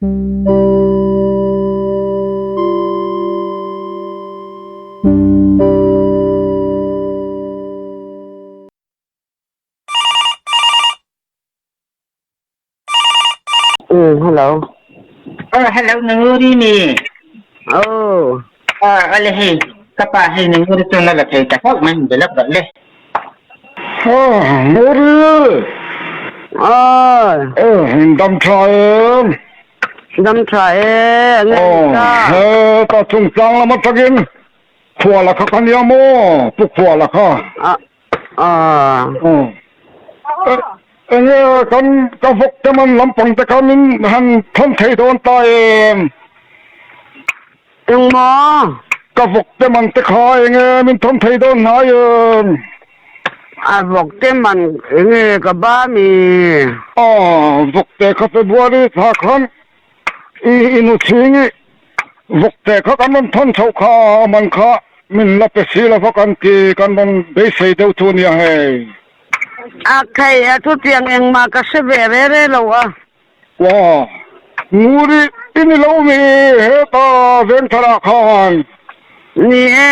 Hello. Hello nanguri mi. Oh. Ale hei kapa hei nanguri chu na la thei ta hauh mai belak dah le. Nguri. Oi. Dam tha em. Dam tha e. Nge ka. He ta chung tlang lama takin khuala kha kan ya mo pu khuala kha. Enge kan ka vawk te man lampang te kha min han thawn thei dawn ta em? Engmaw? Ka vawk te man te kha enge min thawn thei dawn hnai em? A vawk te man enge ka ba mi? A vawk te kha February thla khan i inu chhing i vawk te kha kan rawn thawn chhoh kha a man kha min la pe si lova kan ti kan rawn beisei deuh chu nia hei. A khei a chutiang engmah ka hre ve re re lo a. Wa, Nguri i ni lo mi heta Vengthar ah khan. Ni e.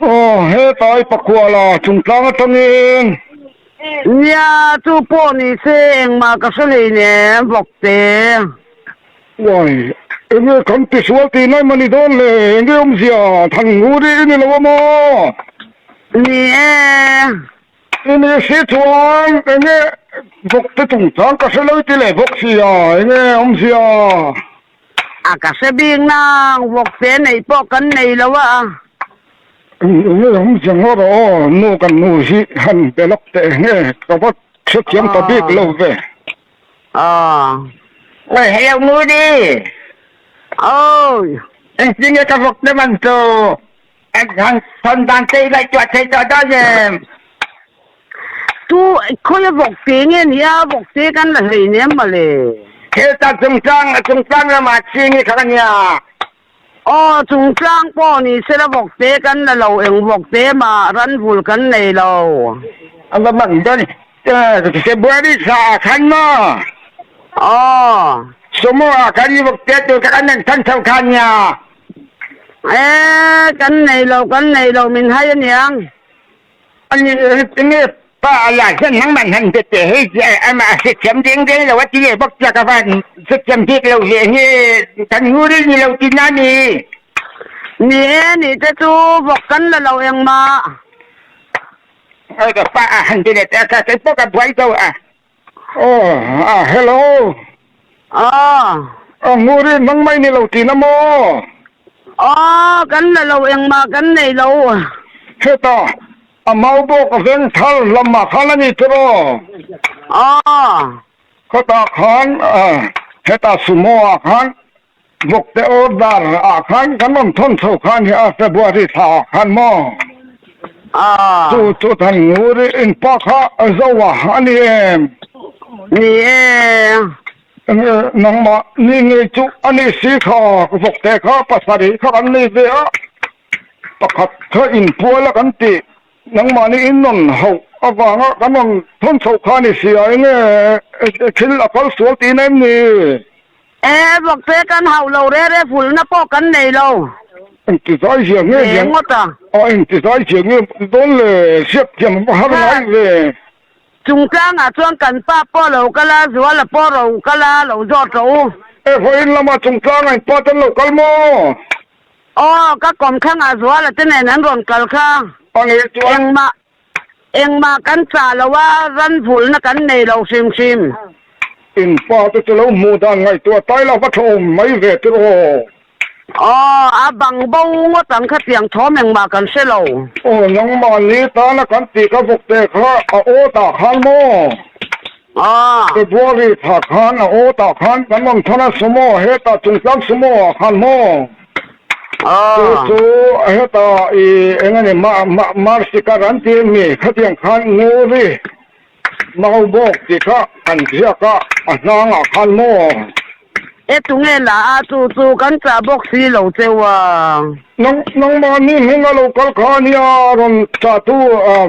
Aw, heta i Pakuala chungtlang atangin. Nia, chu pawh ni se engmah ka hre hlei nem vawkte. Uai, enge kan tisual tih nai mani dawn le, enge awmzia than Nguri i ni lo a maw? Ni e. I ni si chuan enge vawkte chungchang ka hre lo i ti leh bawk si a, enge awmzia? A ka hre bik nang, vawkte neih pawh kan nei lo a. Enge awmzia ngawt rawh aw, nu kan nu hi han be lawk teh enge ka va hrethiam ta bik lo ve. Aw. Oi hello Nguri. Oi. Engtin nge ka vawkte man chu? Eng thawn dan te i ngaihtuah thei tawh dawn em? Tu khawi a vawk te nge ni a, vawk te kan la hlei nem mawle. Thil tak chungchang chungtlang lamah ching i kha ka nia. Aw chungtlang pawh ni sela vawk te kan la lo eng vawk te mah ranvul kan nei lo. A va mang dawn February thla ah khan maw? Aw. Sumo ah khan i vawk te tur kha kan rawn thawn chho kha nia. E, kan nei lo, kan nei lo, min hai aniang. Ani enge pa ala hian nangmah han be teh hei chi amah a hrethiam deng deng lo a ti leh bawk chiah ka van hrethiam bik lo ve enge kan nguril ni lo tina ni. Ni e, ni te chu vawk kan la lo engmah. Oi ka pa a han ti leh teh a kha kei pawh ka buai zo a. Aw, ah hello. Aw. Aw Nguri nang mai ni lo tina maw? Aw, kan la lo engmah kan nei lo. Heta, a mau bawk a veng thar lamah khan a ni tiraw? Aw. Khawtah khan, heta sumo ah khan vawkte order ah khan kan rawn thawn chho khan hi a February thla ah khan maw? Aw. Chu chu than Nguri in pa kha zo a a ni em? Ni e. Enge nangmah ni ngei chu a ni si kha vawkte kha pasarih kha kan nei ve a, pakhat kha inpual a kan tih nangmahni in rawn hauh avanga kan rawn thawn chhoh kha a ni si a, enge thil a kal sual tihna em ni? E, vawkte kan hauh lo re re fulna pawh kan nei lo. Engti zai zia nge Ve ngawt a. A engti zai zia nge dawn le hriat thiam har ngai ve. Chungtlangah chuan kan pa pawh lo kal a, Zuala pawh ro kal a, lo zawt rawh u. E, vawiin lamah chungtlangah in pa ten lo kal maw? Aw, ka kawmthlangah Zuala te nen an rawn kal kha. A ngei chuan. Engmah, engmah kan chah lo a, ran vulna kan nei lo hrim hrim. In pa te chu lo hmuh dan ngaihtuah tai la va tha awm mai ve tiraw? Aw, a bang bo ngawt ang khatiang thawm engmah kan hre lo. Aw, nangmah ni tana kan tih ka vawk te kha a aw tah khan maw? Aw. February thla khan a aw tah khan kan rawn than a sumo hetah chungtlang sumo ah khan maw? Aw. Chu chu hetah i eng a ni ma ma Marsikar an ti mi khatiang khan Nguri Mau bawk tih kha kan ziak a, a hnangah khan maw? E tunge la a, chu chu kan chah bawk si lo cheu a. Nang nangmahni hming a lo kal kha ania rawn chahtu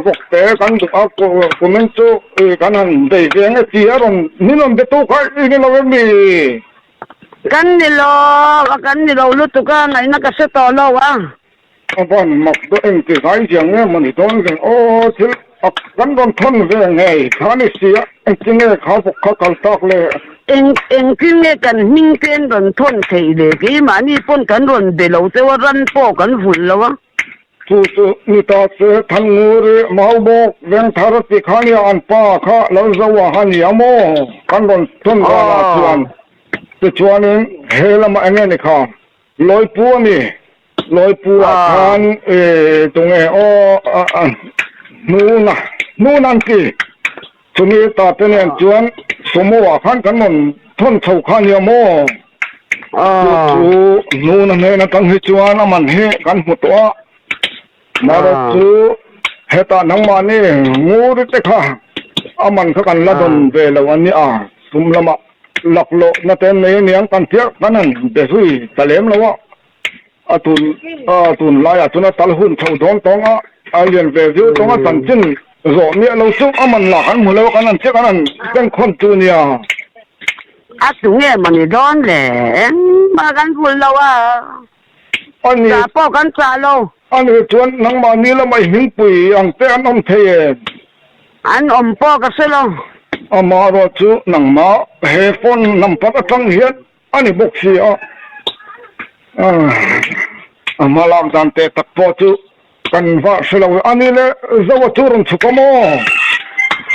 vawkte kan duh a, comment chu kan han bei ve ang e ti a rawn min rawn betu kha i ni lo em ni? Kan ni lo, a kan ni lo lutuk a, ngaihna ka hre tawh lo a. A van mak daw eng ti zai ziang nge maw ni dawn ve aw, thil a kan rawn thawn ve ngei kha ni si a, engtin nge kha vawk kha kal tak le? Eng engtin nge kan hming te an rawn thawn theih le? Keimahni pawn kan rawn be lo cheu a, ran pawh kan vulh lo a. Chu chu ni ta che, Thannguri Maubawk Vengthar ti kha nia an pa kha Lalzoa ha nia maw? Kan rawn thawn danah chuan tichuanin he lamah eng nge ni kha? Lawipu a ni. Lawipu-ah khan tunge aw hnuna hnuna an ti. Chumi ta te nen chuan Sumo-ah khan kan rawn thawn chho kha nia maw? Chu chu hnuna hnen atang hi chuan a man hi kan hmu tawh a. Marawh chu hetah nangmahni nguri te kha a man kha kan la dawn ve lo a nia, sum lamah laklawh na te nei aniang kan tia kan han be zui ta lem lo a, a tun a tun laiah chuan a tal hun chho dawn tawng a, a lian ve viau tawng a chanchin zawh miah lo chu a man lah kan hmu lo a kan han tia kan han bengkhawn chu nia. A tu nge mawni dawn le engmah kan vul lo a. Ani. Chah pawh kan chah lo. Ani chuan nangmah ni lamah i hmingpui ang te an awm thei em? An awm pawh ka hre lo. Amaherawh chu nangmah he phone number atang hian a ni bawk si a. A hma lak dan teh tak pawh chu Kan va hre lo. Ani le Zoa chu rawn chhuk a maw?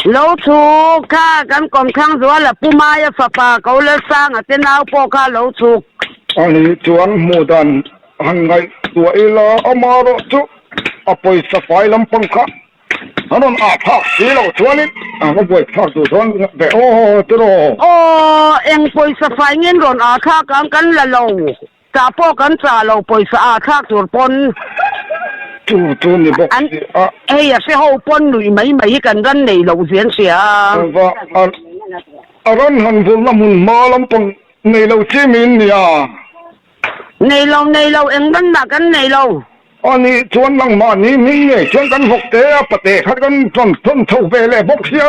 Lo chhuk kha kan kawmthlang zuala Pu Maia fapa Ko Lalsanga te nau pawh kha lo chhuk. Ani chuan hmuh dan han ngaihtuah ila amarawh chu a pawisa fai lampang kha an rawn ah phak si lo chuanin a va buai thlak duh dawn ve aw tiraw. Aw eng pawisa fai ngen rawn ah thlak ang kan la lo. Chah pawh kan chah lo pawisa ah thlak tur pawn. Chu chu ni bawk si a. Hei a hre ho pawn nuih mai mai hi kan ran nei loh zia an hria a. Va a a ran han vulna hmun hma lampang nei lo chi min nia. Nei lo nei lo eng ran mah kan nei lo. A nih chuan nangmahni hming ngei chuan kan vawk te a pate kha kan rawn thawn chho ve leh bawk sia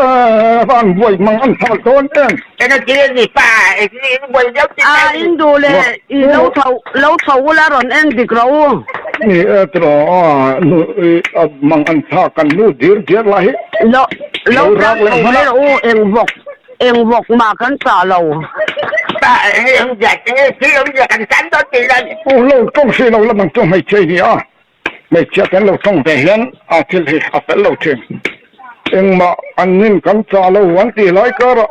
van buai mang an thal dawn em. Eng a ti a ni pa, eng nge in buai viau ti A in duh leh i lo tho lo tho ula rawn en dik rawh u. Ni e tiraw a nu i a mang an thlak kan nu dir diar lai hi. Lo lo rak leh hman rawh u eng vawk eng vawk mah kan chah lo. Pa eng nge awmzia eng nge thil awmzia kan tan dawn tih la ni. Aw lo tawng hrih lo la nang chu hmeichhia i ni a, hmeichhia te an lo tawng ve hian a thil hi a fel lo thin. Engmah an nin kan chah lo an tih lai karah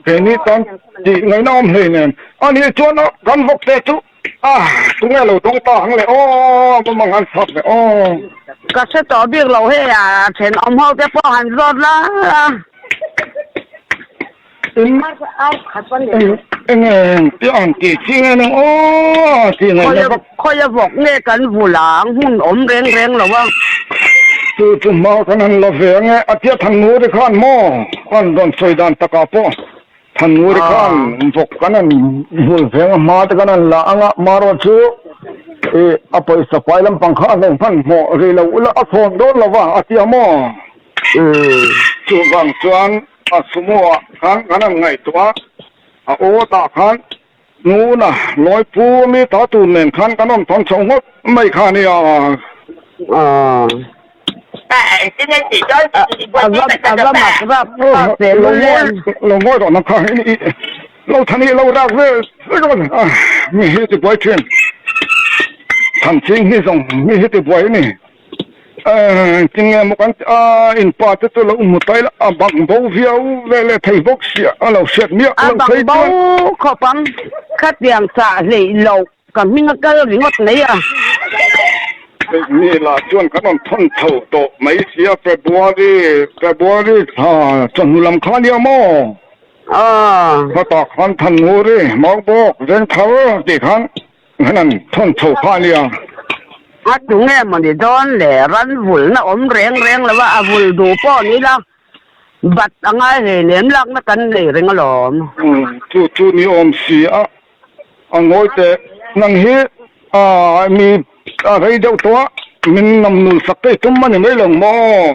keini tan tih ngaihna awm hlei nen a nih chuan a kan vawk te chu a tunge lo tawng ta ang le aw a mang an chhak ve aw. Ka hre tawh bik lo hei a thenawm ho te pawh han zawt la a. Eng eng eng ti ang tih chi nge nang aw tih ngaihna vak. Khawi a vawk nge kan vul ang hmun awm reng reng lo a. Chu chu hma kan han la ve ange a tia Thannguri khan maw an rawn sawi dan takah pawh Thannguri khan vawk kan han vul ve anga hma te kan han la anga marawh chu ih a pawisa fai lampang kha a lo hmanhmawh rih lo ula a thawn dawn lo va a tia maw. Chuvang chuan a sumo ah khan kan han ngaihtuah a, a aw tah khan Nguna Lawipu mi ta tur nen khan kan rawn thawn chho ngawt mai kha a nia. Lo ngawi rawh nang kha lo thani lo rak vel mi hi ti buai thin Thanching hi zawng mi hi ti buai a ni. Engtin nge maw kan a in pa te chu lo hmu ta ila a bang bo viau ve leh thei bawk sia a lo hriat miah A lo bang thei bo chuan. khawp ang khatiang chah hleih loh ka hming a kal ringawt mai a. Ni lah chuan kan rawn thawn chho tawh mai sia February February thla chawhnu lam kha ania maw? Aw. Khatah khan Thannguri Maubawk Vengthar tih khan An han thawn chho kha a nia. A tu nge maw ni dawn le, ran vulna awm reng reng lo a, a vul duh pawh ni ila bat a ngai hlei lem lakna kan nei reng alawm. Chu chu ni awm si a, a ngawi teh. Nang hi a mi a rei deuh tawh a, min nam nul sak te i tum a ni mai lo maw?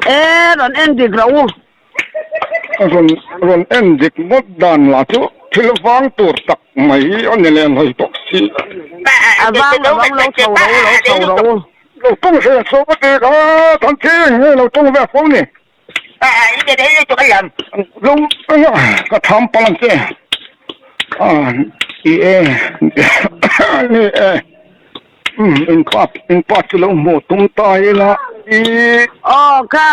E, rawn en dik rawh u. Rawn rawn en dik ngawt dan lah chu. thil vang tur tak mai a ni leh mai bawk si. A vang lo vang lo chho ro lo chho ro. Lo tawng ve saw ka ti kha than thi nge lo tawng ve fo ni. Lo ka tham palh ang che. I e ni e. In pa in pa chu lo hmuh tum ta ila i. Aw kha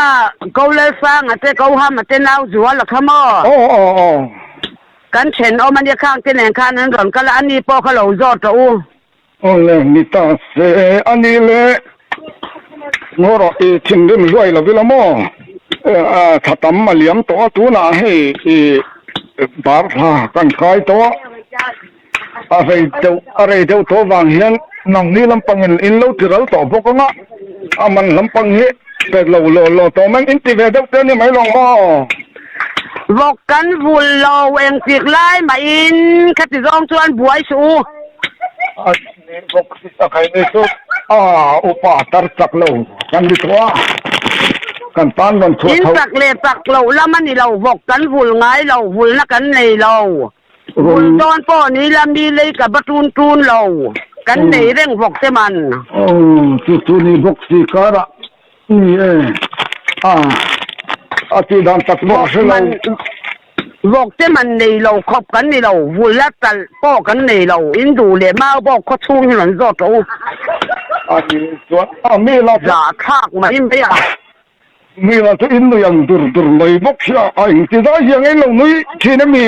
ko Lalsanga te ko Hama te nau zual a kha maw? Aw aw aw. Kan thenawm ania khang te nen khan an rawn kal a, ani pawh kha lo zawt rawh u. Aw le ni ta se ani le ngaw rawh i thinrim hluai lo ila maw? Thla tam a liam tawh a tunah hei i bar thla kan kai tawh a. A rei deuh a rei deuh tawh vang hian nangni lampangin in lo ti ral tawh bawk ang a, a man lampang hi pe lo law law tawh mai in ti ve deuh te a ni mai lawng maw? Vawk kan vul lo engtik lai mahin khati zawng chuan buai suh u. A ni vawk si tak hei ni chu a upa tar chak lo kan ni tawh a, kan tan rawn chhuah In tho. chak leh chak loh lam a ni lo, vawk kan vul ngai lo, vulna kan nei lo. Vul dawn pawh ni la mi lei ka ba tun tun lo, kan nei reng vawk te man. Aw chu chu ni bawk si karah ni e a a tih dan tak bawk hre lo. Vawk te man nei lo khawp kan ni lo, vul a talh pawh kan nei lo, in duh leh mau bawk khaw chhung hi rawn zawt rawh u. A ni chuan a mi la chu. Zahthlak mai mai a. Mila chu in nui ang dur dur mai bawk sia, a engti zai hian in lo nui thin a mi?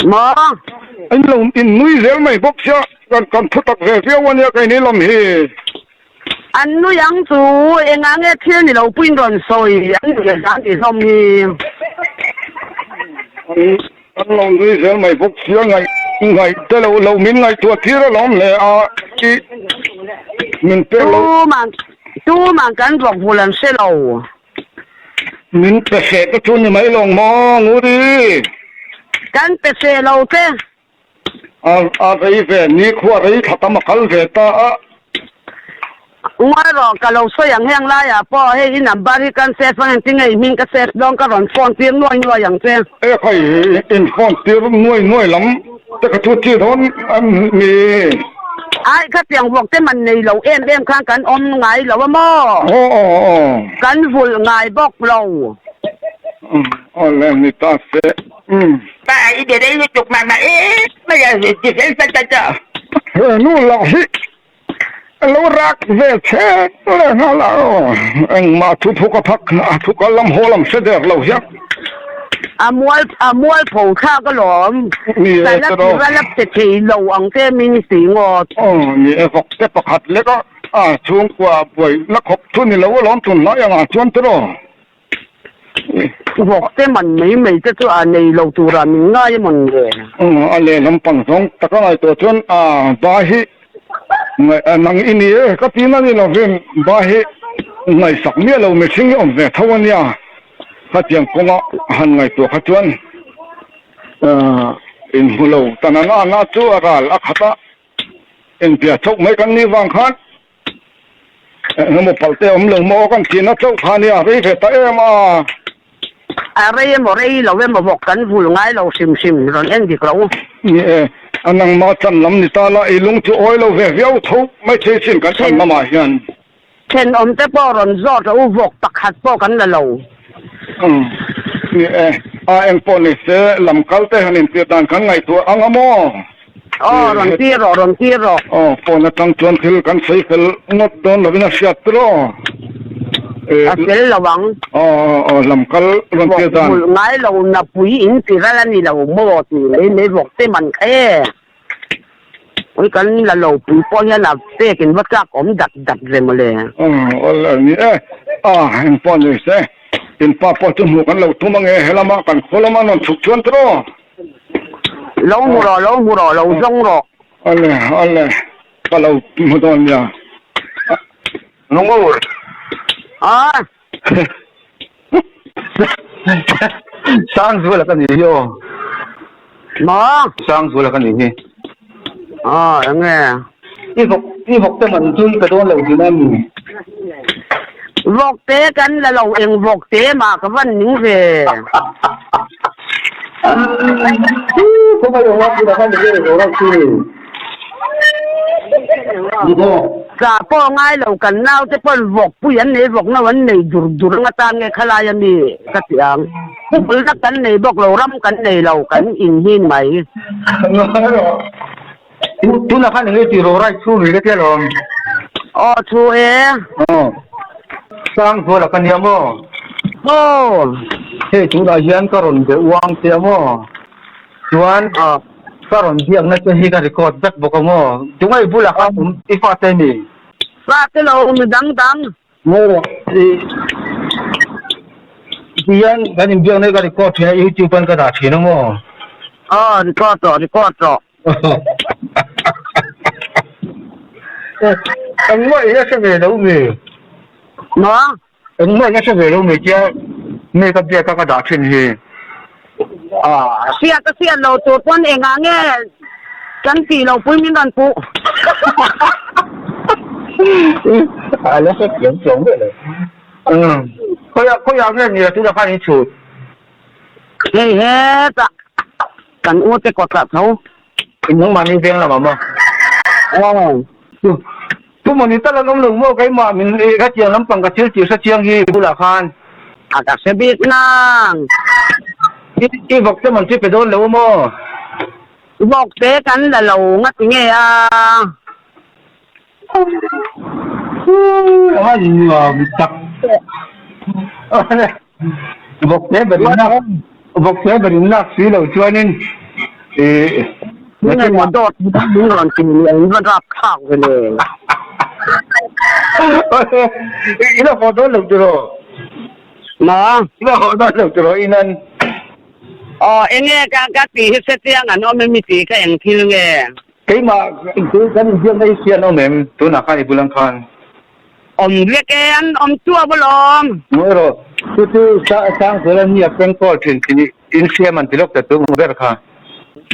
Maw? In lo in nui zel mai bawk sia, kan kan thu tak ve viau a nia keini lam hi. An nui ang chu engah nge thil ni lo puiin rawn sawi an nui a zan tih hlawm hi. An an lo nui zel mai bawk sia, ngaih ngaih te lo lo min ngaihtuah tir alawm le a i min pek lo. Tumah Tumah kan vawk vul an hre lo. Min pe hreh te chu ni mai lawng maw Nguri? Kan pe hreh lo che. A a rei ve, nikhua rei thla tam a kal ve ta a. Ngawi rawh, ka lo sawi ang heng laiah pawh hei i number hi kan save ang engtin nge i hming ka save dawn ka rawn phone tir nuai nuai ang che. E khai, in phone tir nuai nuai lam te kha chu chi dawn a ni. Ai khatiang vawk te man nei lo em em khan kan awm ngai lo a maw? Aw aw aw. Kan vulh ngai bawk lo. Aw le ni ta se. Umm. Pa i be rei lutuk mah mah em mai a ti fel fel ta ta. He nu lah hi a lo rak ve chhek leh nghal a aw. Engmah thu phuk a phak a thu kal lam haw lam hre der lo hian. A mual a mual pho thlak alawm. Ni e Ka la tiraw. ti la pe thei lo ang te min ti ngawt. Aw ni e vawk te pakhat lek a a chhungkua buai la khawp chu ni lo alawm tunlai angah chuan tiraw. Vawk te man mai mai te chu a nei lo turah min ngai amawn le. Aw a lehlam pang zawng taka ngaihtuah chuan a ba hi nang i ni e ka ti na ni lovin ba hi ngaihsak miah lo mihring hi awm ve tho ania. Khatiang kawnga han ngaihtuah kha chuan inhmu lo ta na na na chu a ral a khat a, engtia chauh mai kan nih vang khan engemaw palh te awm lo maw kan tihna chauh kha nia rei ve ta em a. A rei emaw rei lo emaw vawk kan vul ngai lo hrim hrim rawn en dik lo. Ni e, a nangmah chan lam ni ta la, i lung chu awi lo ve viau tho mai thei sin kan chan lamah hian. Thenawm te pawh rawn zawt rawh u, vawk pakhat pawh kan la lo. Umm, ni e, a eng pawh ni se, lam kal te han intir dan kan ngaihtuah ang a maw? Aw, rawn tir rawh, rawn tir rawh. Aw, phone atang chuan thil kan sawi fel ngawt dawn lovin a hriat tur aw. A fel lo ang. Aw, aw, aw, lam kal rawn tir dan. Vawk vulh ngai lo, napui in ti ral a ni lo maw tih mai mai vawk te man kha e. Ui kan la lo pui pawh hian a pek in va chak awm dat dat ve mawle. Aw a ni e, a eng pawh ni se in pa pawh chu hmuh kan lo tum ange helama kan khaw lama rawn chhuk chuan tiraw. Lo hmu rawh lo hmu rawh lo zawng rawh. Awle awle ka lo hmu dawn nia. Nungur. A. Sangzuala ka nih hi aw. Maw? Sangzuala ka nih hi. Aw, enge? I vawk, i vawk te man chu i pe dawn lo tihna a mi? Vawk te kan la lo, eng vawk te mah ka van ning ve. Tla pawh ngai lo kan naute pawn vawk pui an nei vawk no an nei dur dur anga tan nge khalai a mi ka ti ang. Pulna kan nei bawk lo ram kan nei lo kan inhin mai. Tunah khan enge tih rawh right chhung ri ka tia lawm. Aw thu e. Aw. Sangzuala ka nia maw? Aw. Hei tunah hian ka rawn be uang che a maw? Chuan ka rawn biakna che hi ka record vek bawk a maw? Tungai bulah khan awm i fate a ni? Fate lo mi dang dang. Maw tihian kan inbiakna hi ka record thin a youtube an ka dah thin a maw? Aw record rawh record rawh. Engmah i la hre ve lo mi? Maw? Engmah i la hre ve lo mi tia mi ka biak a ka dah thin hi. Aw hriat a hriat lo tur pawn engah nge kan tih loh pui min rawn puh. A la hre thiam chuang miah lo. Khawiah khawiah nge nia tunah khan in chhut? Hei hetah kan u te kawtah tho. Nangmahni veng lamah maw? Aw. Tu mawni tal an awm lo maw keimah min ka chiang lampang ka thil tih hre chiang hi bulah khan. A ka hre bik nang. I vawk te man chu pe dawn lo maw? Vawk te kan la lo nga ti nge a? A nuam tak. Vawk te ber in lak vawk te ber in lak si lo chuanin i Nge maw dawt min rawn ti ni ang va rap thlak ve le. I la haw dawn lo tiraw? Maw? I la haw dawn lo tiraw inan? Aw enge ka ka tih hi hre chiang an awm em i tih kha eng thil nge? Keimah kan inbiakna hi hria an awm em tunah khan i bulang khan? Awm vek e, an awm chuap alawm. Maw erawh, chu chu Sangzuala nia prank call thin tih in hria man ti lawk ta tu ber kha.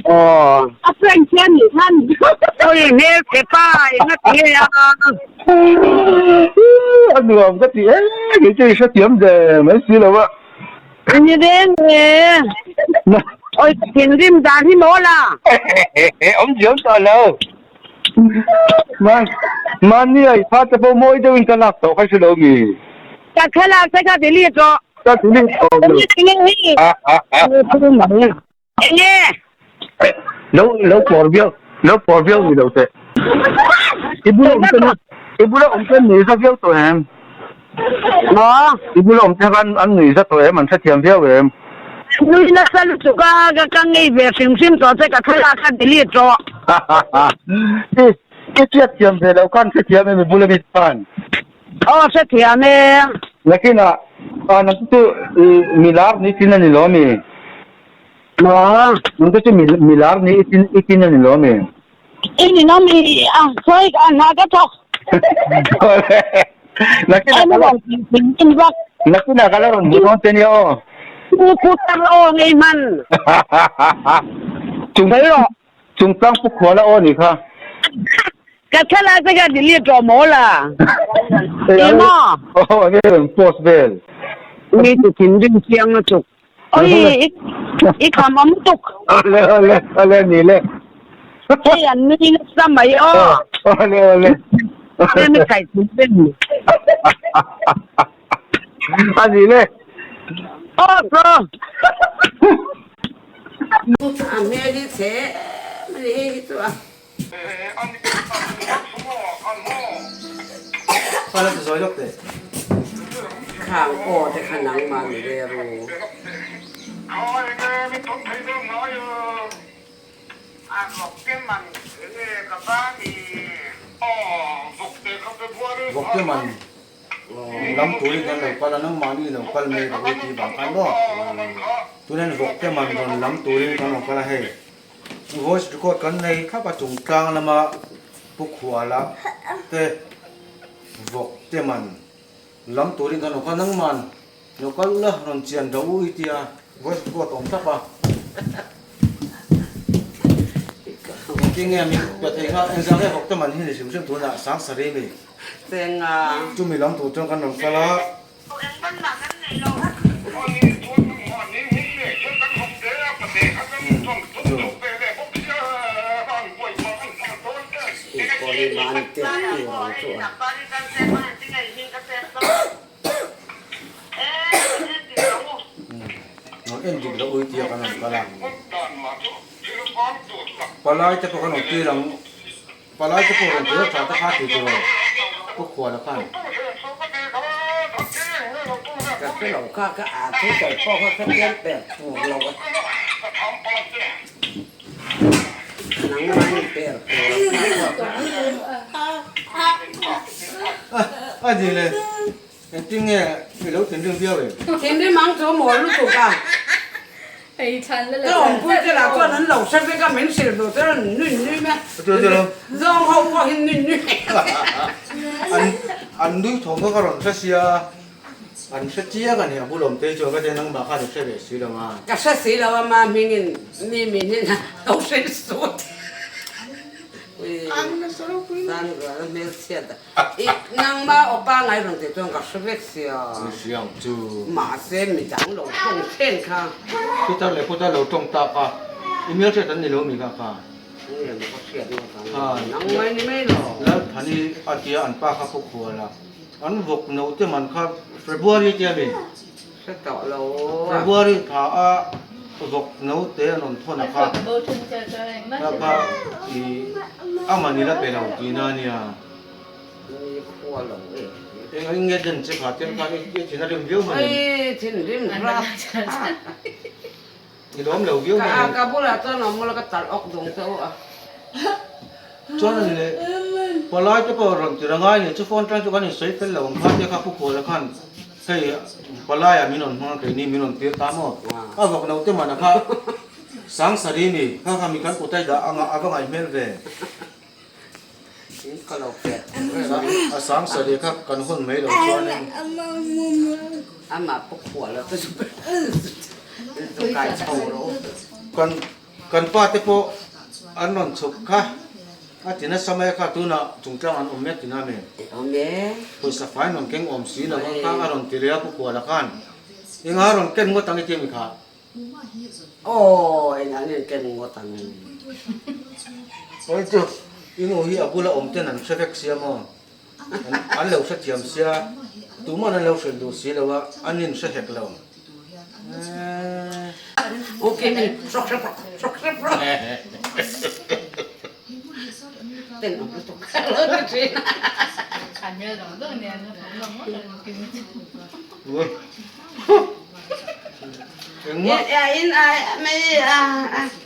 Aw. A prank che anih khan. Oi hmel che pa eng a ti nge a. A nuam ka ti e, kei chu i hrethiam ve mai si lo a. Ni reng e. Oi ka thinrim dan hi maw la. Awm diam tawh lo. Mahni a i fa te pawh mawi deuhin ka lak tawh kha i hre lo mi? Ka thlalak te kha delete rawh. Ka delete tawh lo. Enge? Lo lo pawr viau lo pawr viau ni lo teh. I bula awm ten i bula awm ten nui za viau tawh em? Maw? I bula awm te khan an nui za tawh em? An hrethiam viau em? Nui nasa lutuk a, ka ka ngei ve hrim hrim tawh che, ka thlalak kha delete rawh. I i hriatthiam ve loh khan hrethiam em i bula mi khan? Aw hrethiam e. Nakinah ah nang chu i milar ni tin a ni lo mi? Maw? Nang chu milar ni i tin a ni lo mi? I ni no mi a sawi ka hna ka thawk. Nakinah ka la rawn hmu dawn che nia aw. Pu tar aw ngei hman. Chungtlang pu khuala aw ni kha. Ka thlalak te kha delete rawh maw la. Emaw. Aw enge rawn post vel. Mi chu thinrim chiang lutuk. Oi, i kham awm tuk. Ole, ole, ole, ni le. Hei an nui nasa mai aw. Ole, ole. Hei mi kai thum ben. A ni le. Aw, bro. A hmel hi chhe em a ni hei hi chu a. Khang aw te kha nangmah ni ve ru. Vawkte man lam turin kan lo kal a, nangmahni lo kal mai rawh u tih vang khan maw? Tunah hian vawkte man rawn lam turin kan lo kal a hei. Voice record kan nei thlap a chung tlang lama Pu Khuala te vawk te man lam turin kan awm kha nangman lo kal ula rawn chian ro u i tia voice record awm thlap a. Engtin nge min pe thei kha engzah nge vawk te man hi ni hrim hrim tunah sang sarih mi chumi lam tur chuan kan rawn kal a. man tir tur ang chu a. En dik loh ui tia kan rawn kal a. Palai te pawh kan rawn tir ang. Palai te pawh rawn tir tha te kha ti tur aw Pu Khuala khan. Ka hre lo kha ka a thu sawi pawh kha ka tial per tur lo a. Nangmah in per tur ang kha pawh kha. A ni le. Engtin nge i lo thinrim viau em? Thinrim ang chu mawl lutuk a. Ka awmpui te lah chuan an lo hre vek a, min hrilh duh chuan an nui nui mai a. Zawng ho pawh hi nui nui mai a. An nui thawm kha ka rawn hre sia, an hre chiang a ni a bul awm te chuan ka tia nangmah khan i hre ve si lo a. Ka hre si lo a, ma hmingin mi min in a lo hrilh sut. Sangzuala hmelchhiat a. I nangmah aw pangai rawn tih chuan ka hre vek sia. Chu hriang chu. Mahse midang lo tawng then kha. Putar leh putar lo tawng ta kha. I hmel hriat an ni lo mi kha kha. Nge maw ka hriat ngawt ang. Nangmah ni mai lo. Lalthani a tia an pa kha pu khual a. An vawk no te man kha February tia mi. Hre tawh lo. February tha a vawk no te an rawn thawn a kha. Kha kha i a man ila pe lo tihna a nia. Ni khua lo e. Eng eng nge den che kha tel kha i thin a rim viau hman em? Ei thinrim hrap. I lawm lo viau hman em? Ka bulah chuan awm ula ka talh awk dawng che u a. Chuan a ni le, palai te pawh rawn tir a ngai ni chu phone tang chu kan insawi fel lo ang kha tia kha Pu Khuala khan hei palaiah min rawn hmang a keini min rawn tir ta maw? A vawk no te man a kha Sangsari ni kha kha mi kan kut a i dah anga a va ngaih hmel ve. A Sangsari kha kan hawn mai lo chuanin. Amah Pu Khuala te chu kai chho rawh u. Kan Kan pa te pawh an rawn chhuk kha a ti nasa mai a kha tunah chungtlang an awm mek tina mi? Awm e. Pawisa fai an rawn keng awm si lo a kha a rawn ti leh a Pu Kuala khan enga a rawn ken ngawt ang i ti a mi kha? Aw eng an in ken ngawt ang. Awi chu i nu hi a bula awm ten an hre vek sia maw? An lo hrethiam sia tuman an lo hrilh duh si lo a an in hre hek lo.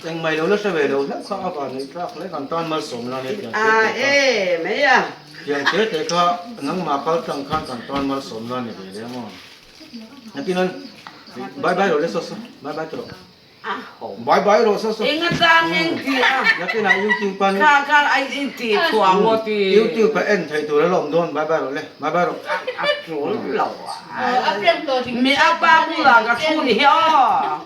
Engmah ilo la hre ve lo hlauh kha a van neih tlak hle kan tan malsawm la nia tiang te te kha tiang te te kha nangmah kal tlang khan kan tan malsawm la ni ve le maw. Nakin an bye bye rawh le saw saw bye bye tawh rawh bye bye rawh saw saw Enga tang eng ti a Nakin ah YouTube an kha kha ai in ti thuang maw ti YouTube a en thei tur a lawm dawn bye bye rawh le bye bye rawh a tul lo a mi a pa bulah ka thu ni hi aw.